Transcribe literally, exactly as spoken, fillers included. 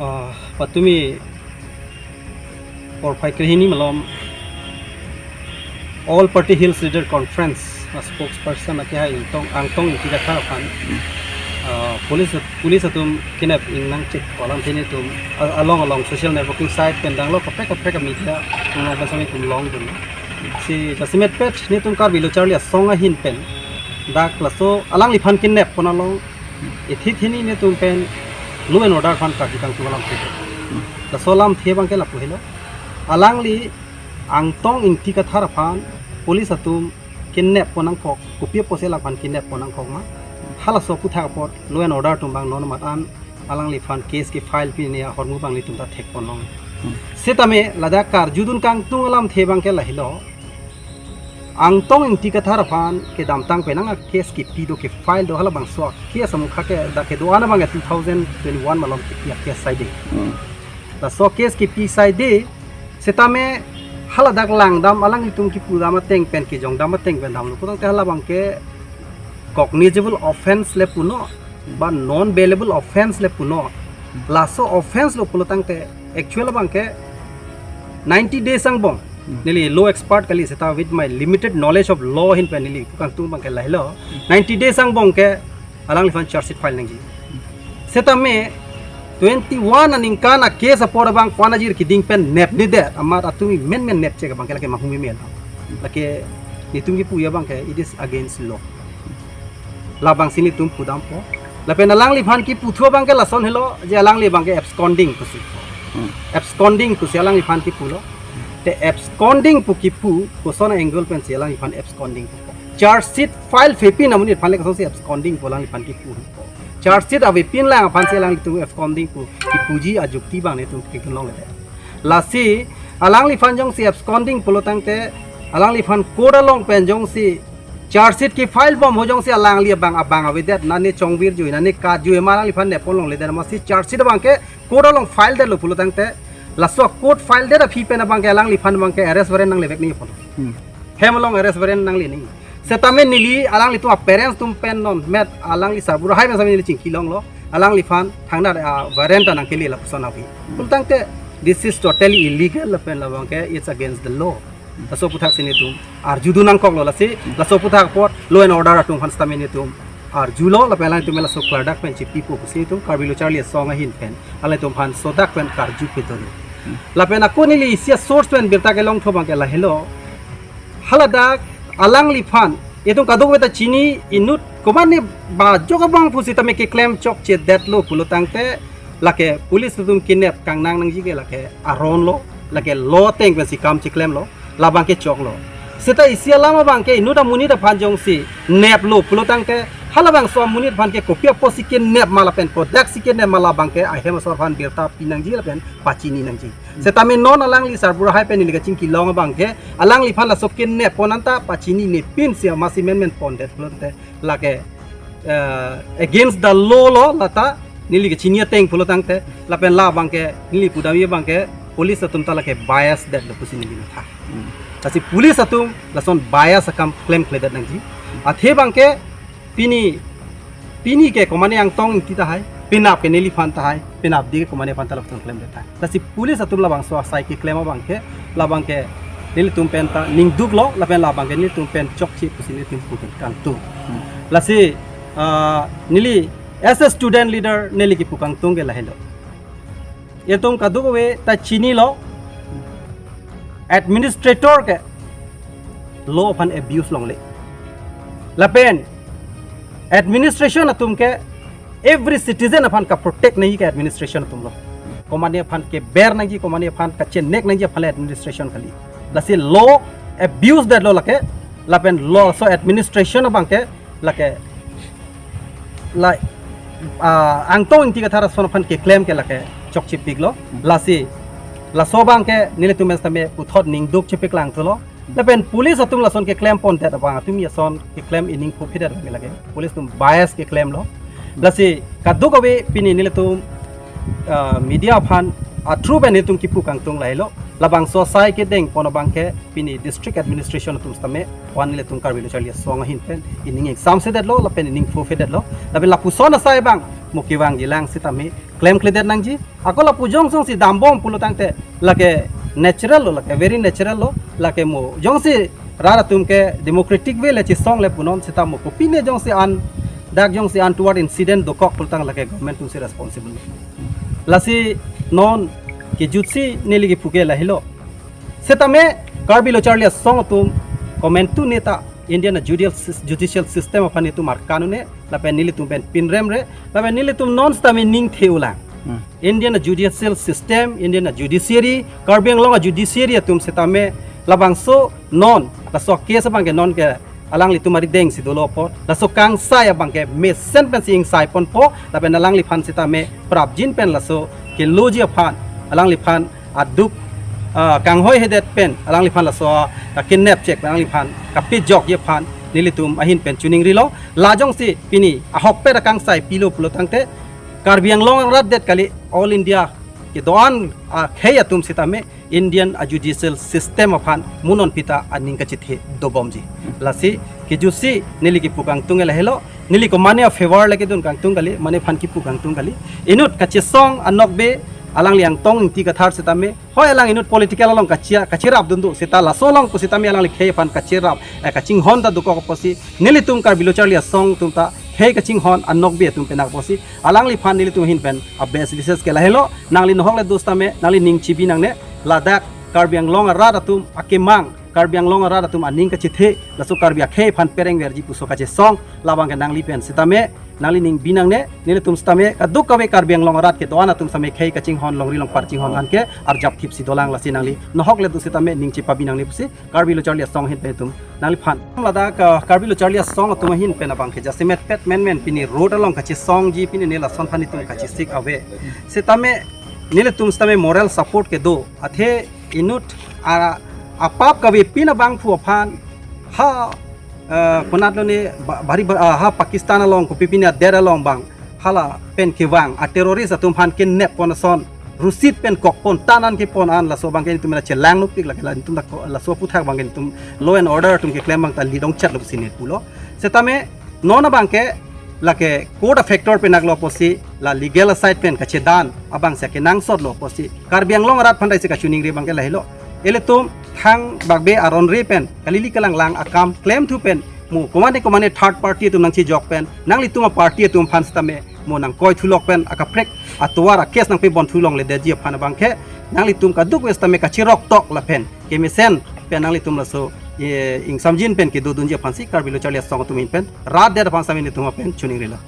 Ah, patumi porphai krehini malom All Party Hills Leader Conference a spokesperson akehai Angtong, Angtong Ingti Kathar aphan, ah, police, police atum kidnap ingnang chek kolam theni atum a- along along social networking site pen danglo kaprek kaprek media tung long pen sami tum longdun. Si jasemet pet netum Karbi Lo Charli Asong ahin pen dak laso alangliphan kidnap pon along ithit hini netum pen law and order aphan karju kangtung alamthe. Laso alamthe abangke lapu helo. Alangli Angtong Ingti Kathar aphan police atum kidnap pon nangkok, kopi apotsi alangphan kidnap pon nangkok ma. Halaso aphuthak apot law and order atum abang non mat an alangliphan case kefile pine ahormu abang netum ta thek pon long. Setame ladak karjudun kangtung alamthe abangke lahelo. Angtong Ingti Kathar aphan kedamtang penang a case kepi do, kefile do, halabangso a case amukha ke dak kedo-an abangke two thousand twenty-one malom kepi a case saide. Laso case kepi saide, setame haladak langdam alanglitum kipudam ateng pen, kejongdam ateng pen damlo pulotangte halabangke cognizable offence le punon ba non bailable offence le punon. Laso offence lo pulotangte actual abangke ninety days angbong. Neli law expert kali seta, with my limited knowledge of law ahin pen neli pu kangtung abangke lahelo. Ninety days angbong ke alangliphan charge sheet file nangji. Setame twenty-one aningkan a case apor abang ko-an ajir keding pen nepnedet amat atum menmen nepchek abangke lake mahumi mel. Lake netum kipu abangke it is against law. Labangsi netum pudampo. Lapen alangliphan kiputhu abangke lason helo je alangli abangke absconding pusi. Absconding pusi alangliphan kipulo. Te absconding pu kipu koson angle pensi alangliphan absconding pu? Charge sheet file avepin amonit aphan le kosonsi absconding pu alangliphan kipu? Charge sheet avepin lang aphansi alanglitum absconding pu kipuji ajukti abang netum kekun longle. Lasi alangliphan jongsi absconding pulotangte alangliphan court along pen jongsi charge sheet kefile bom ho jongsi alangli abang abang avedet, nane chongvir jui, nane kat jui ma alangliphan nep pon longledet, masi charge sheet abangke court along file detlo pulotangte laso court file det aphi pen abangke alangliphan abangke arrest warrant nanglevek nangji pon. Hem along arrest warrant nangle nangji. Setame neli alanglitum a parents atum pen non met alangli sarbura hai pen sami neli chingki longlo. Alangliphan thangnat a warrant ta nangkele lapuson avi. Pulotangte this is totally illegal lapen labangke it's against the law. Laso aphuthak si netum arjudun nangkoklo. Lasi laso aphuthak apot law and order atum aphan setame netum arjulo lapen alanglitum laso klardak pen chipipo pusi netum Karbi Lo Charli Asong ahin pen alanglitum aphan sodak pen karju pedono. Lapen ako neli isi a source pen birta kelongthu abangke lahelo. Haladak alangliphan itum kadokave ta chini, inut komatne ba jok abang pusitame keklem chokchedetlo pulotangte lake police atum kinep kangnang nangji ke lake aron lo, lake law ateng pensi kam chiklemlo, labangke choklo. Seta isi alam abangke inut amonit aphan jongsi neplo pulotangte halabangso amonit aphan ke kopi apotsi kenep ma lapen kodaksi kenep ma labangke ahem asor aphan birta pinangji lapen pachini nangji. Setame non alangli sarbura hai pen neli kachingki long abangke alangliphan laso kenep pon anta pachinine pinsi masi menmen pondet pulotangte lake eh, against the law lo lata neli kachini ateng pulotangte lapen labangke neli pudamji abangke police atum ta lake bias detlo pusi neli matha. Lasi police atum lason bias akam klemkledet nangji. Athe abangke pini, pini ke komatne Angtong Ingti tahai, penap ke neliphan tahai, penapdik ke komatne aphan ta lapuson klemdet tahai. Lasi police atum labangso asai keklem abangke labangke nelitum pen ta ningduklo lapen labangke nelitum pen chokche pusi nelitum pu kangtung. Lasi ah, neli as a student leader neli kipu kangtung ke lahelo. Itum kadokave ta chinilo, administrator ke law aphan abuse longle. Lapen administration atum ke every citizen aphan kaprotect nangji ke administration atumlo. Komatne aphan keber nangji, komatne aphan kachenek nangji aphan le administration kali. Lasi law abuse detlo lake, lapen law so administration abangke lake la ah, Angtong Ingti Kathar ason aphan keklem ke lake chokchepiklo. Lasi laso abangke nelitum mes tame puthot ningduk chepiklangthulo. Lapen police atum lason keklem pondet abang atum ason keklem ining phuphidet abang lake police atum bias keklemlo. Lasi kadokave pini nelitum ah, media aphan a through pen nelitum kipu kangtung lahelo. Labangso asai kedeng pon abangke pini district administration atum setame wan nelitum Karbi Lo Charli Asong ahin pen ining ingsamsedetlo lapen ining phuphidet lo. Lapen lapuson asai abang mo kevangji lang sitame klemkledet nangji. Ako lapu jongsi dambom pulo tangte lake natural lo, lake very natural lo, lake mo jongsi rat atum ke democratic way le chesong le punon sita mo kopine jongsi an dak jongsi untoward incident dokok pulo tang lake government atumsi responsible. Lasi non kejutsi neli kephu ke lahelo. Sitame Karbi Lo Charli Asong atum komantu neta Indian judicial sys-, judicial system aphan itum arkan un-e, lapen nelitum pen pinrem re, lapen nelitum non sitame ning the-u lang. Hmm. Indian judicial system, Indian judiciary, Karbi Anglong judiciary atum sitame labangso non, laso case abang ke non ke alanglitum arideng si dolo apot, laso kangsai abang ke mesen pensi ingsai ponpo, lapen alangliphan sitame prapjin pen laso keloji aphan, alangliphan aduk, ah, kanghoi hedet pen, alangliphan laso, ah, kidnap chek pen, alangliphan kapejokji aphan, nelitum ahin pen choningrilo. La jongsi pini ahokpet akangsai pilo pulo tangte, Karbi Anglong arat det kali, all India kedo-an akhei atum sitame Indian judicial system aphan mo non pita aning kachethe dobomji. Lasi kejutsi neli kephu kangtung ke lahelo, neli komane afavor le kedun kangtung kali, mane aphan kephu kangtung kali. Inut kachesong anokbe alangli Angtong Ingti Kathar sitame, hoi alang inut political along kachia, kacherap dundu sita laso along pusitame alangli khei aphan kacherap, eh, kachinghon ta dokok apotsi, nelitum Karbi Lo Charli Asong atum ta khei kachinghon anokbe atum pen apotsi, alangliphan nelitum ahin pen a-best wishes ke lahelo. Nangli nohok le do sitame, nangli ning chibi nangne, ladak Karbi Anglong arat atum akemang, Karbi Anglong arat atum aning kachethe, laso Karbi akhei aphan perengverji puso kachesong, labang ke nangli pen sitame, nangli ning bi nangne, nelitum sitame kadokave Karbi Anglong arat kedo-an atum sitame khei kachinghon, longri longpat chinghon an ke arjapthipsi dolang. Lasi nangli nohok le do sitame ning chepabi nangne pusi Karbi Lo Charli Asong ahin pen itum nangliphan. Ladak, ah, Karbi Lo Charli Asong atum ahin pen abang ke jasemet pet menmen pini road along kachesongji pini ne lason aphan itum kachesik ave. Sitame nelitum sitame moral support kedo. Athe inut a, apap kavepin abangphu aphan ha, eh, konat lo ne ba-, bari ba-, ah, ha Pakistan along kopi pini adet along abang hala pen kevang a-terrorist atum aphan kidnap pon ason, rusit pen kok pon, tan an kepon an, laso abang ke itum mena chelang nupik lake la itum dak laso aphuthak abang ke itum law and order atum keklem abang ta lidong chat lo pusi ne pulo. Sitame non abang ke lake court a-factor penaklo apotsi, la legal side pen kachedan abang si kenangsot lo apotsi, Karbi Anglong arat aphan dai si kachiningri abang ke lahelo. Ilitum thangbakbe aron re pen kalili kalanglang akam klemthu pen mo komane komane third party atum nangchejok pen nanglitum a-party atum aphan sitame mo nangkoi thulok pen akaprek atovar a-case nangpebon thulongledetji aphan abang ke nanglitum kadokave sitame kacherok tok lapen kemesen pen nanglitum laso, eh, ingsamjin pen kedodunji aphansi Karbi Lo Charli Asong atum ahin pen rat det aphan sitame nelitum pen choningrilo.